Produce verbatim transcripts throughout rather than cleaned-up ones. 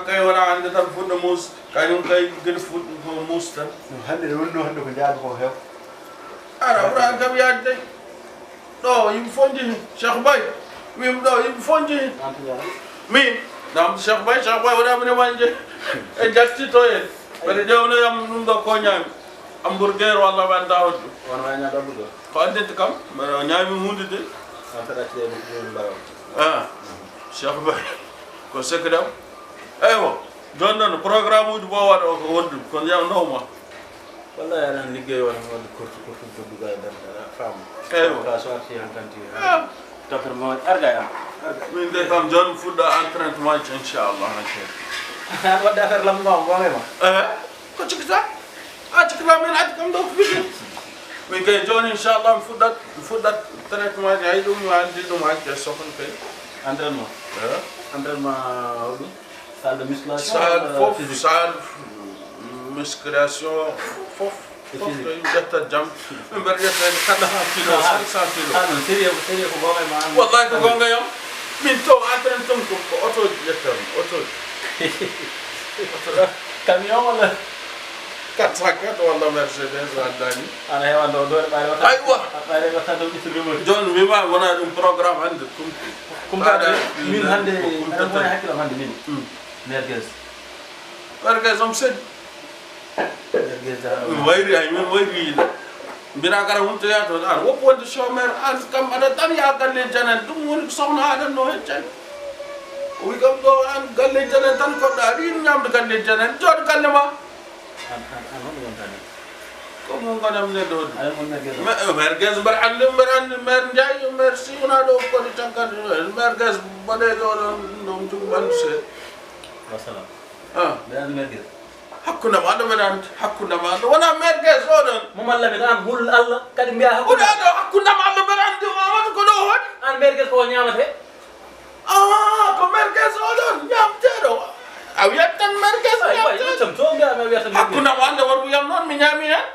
Kay wona hannde tan fuɗɗo muus, kañum kay gila fuɗɗo ko muus tan. Ɗum hannde nde woni ɗo hannde ko njaadu ko heew. Ara, ɓura kam yaade de. Ɗo yimɓe fof njehi, Cheikh Baye. Wiymi ɗo yimɓe fof njehi. An to njaara? Mi, nam Cheikh Baye, Cheikh Baye wona mine wanje. E jatti to en. Mbeɗa ƴeewno yam ɗum ɗo ko ñaami. Hamburger walla ɓe annda on ɗum. Wona waya ñaade hamburger. Ko anndinta kam, mbeɗa ñaami huunde de. An saɗa accide e ɗum mbaraw. Ah, Cheikh Baye. Ko sekki ɗam. Eywa, jooni noon programme uji fof waɗa o ko wonde, ko ndiyam nawma. Wallahi aɗa anndi liggey o tan waɗde korti korti jodduga e nder faam. Eywa. Ka so arti han kanti. Ah. Docteur Mohamed arga e am. Arga. Min de kam jooni mi fuɗɗa entraînement inchallah. An waɗde affaire lamɗo ma o gonga e ma. Eh, ko cikkata? A cikkata min addi kam ɗo ko fiti. Min kay jooni inchallah mi fuɗɗat mi fuɗɗat traitement ji, hay ɗum mi anndi ɗum hakke sohon kay. Entraînement. Eh? Entraînement hoɗum? Salle de musculation. Salle walla fof physique? Salle musculation fof. E fof physique. Ko yimɓe ƴetta jam. Min mbeɗa ƴetta quatre cents kilo, cinq cents kilo. Ah, non, sérieux, sérieux ko gonga e ma an. Wallahi ko gonga yam. Min to entraîne tan ko ko oto ƴettam, oto. Camion walla? Quatre cent quatre walla Mercedes addani. Ana hewan ɗo doole ɓaare wata. Aywa. Ɓaare wata ɗo ɓitti remote. Jooni mi ma wona ɗum programme hannde kum. Kum ka min hannde ko kum aɗa wona hakkillo hannde min. Hmm. Merguez. Merguez on sedi. Merguez da. Wayri ay min wayri yiɗa. Mbina kara huntoya toon an woppu wonde chômeur an kam aɗa tan yaha galle janan ɗum woni ko sohna aɗan no hen jani. O wi kam ɗo an galle janan tan koɗɗa aɗa yiɗi ñamde galle janan jooɗo galle ma. An an an hoɗum wontani? Ko mo ngonam ne ɗo. Aɗa mon Merguez. Merguez mbeɗa anndi mbeɗa anndi maire Ndiaye maire si wona ɗo koni tan kadi. Merguez mbaɗe ɗo ɗon ɗum tigi ɓandu seeɗa. Wassalam. Ah. Mbeɗa anndi Merguez. Hakkunde ma ɗo mbeɗa anndi hakkunde ma ɗo wona Merguez oɗon. Mo malla mbeɗa an hul Allah kadi mbiya hakkunde. Wona ɗo hakkunde ma ɗo mbeɗa anndi Mamadou ko ɗo woni. An Merguez ko ñamate. Ah, ko Merguez oɗon ñamteɗo. A wiyat tan Merguez ñamteɗo. Hakkunde ma ɗo won wiyam noon mi ñami hen.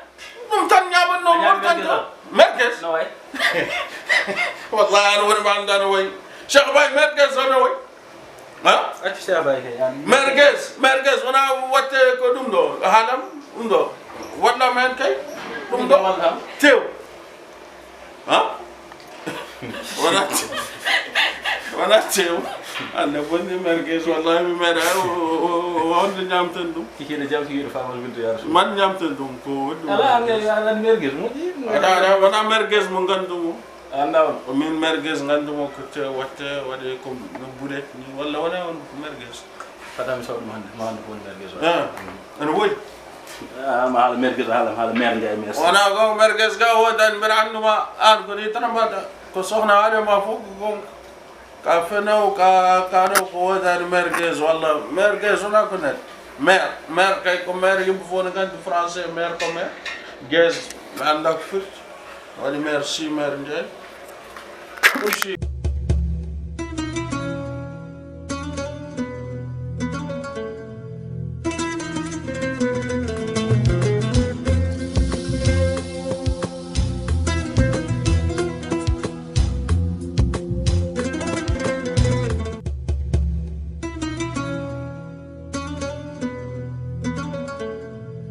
Ɗum tan ñaman noon won tan to. Merguez. No way. Wallahi aɗa woni ma annda no way. Cheikh Baye Merguez o no way. Ha? Accu Cheikh Baye kay an. Merguez, Merguez wona watte ko ɗum ɗo haalam ɗum ɗo. Walla men kay ɗum ɗo. Tew. Ha? Wona tew. Wona tew. Ande bonni Merguez wallahi mi meeɗa o wonde ñamten ɗum. Kikiɗe jam kikiɗe famal winto ya rasul. Man ñamten ɗum ko wonde. Ala an Merguez moƴƴi. Wona Merguez mo nganndu mo. Anda on. Ko min Merguez nganndu mo ko te watte waɗe comme no bulet ni walla wona on ko Merguez. Fata mi soɗ mo hannde mo hannde ko woni Merguez o. Ah, ana woodi. Ah, ma haala Merguez haala haala maire Ndiaye maire. Wona ko Merguez ga woodani mbeɗa annduma an ko ni tan mbaɗa ko sohna aɗa ma fof ko gonga. Ka fenew ka kano ko woodani Merguez walla Merguez wona ko nen. Maire maire kay ko maire yimɓe fof ne nganndi français maire ko maire. Guez mi annda ko firti. Waɗi maire si maire Ndiaye. Ɗum si.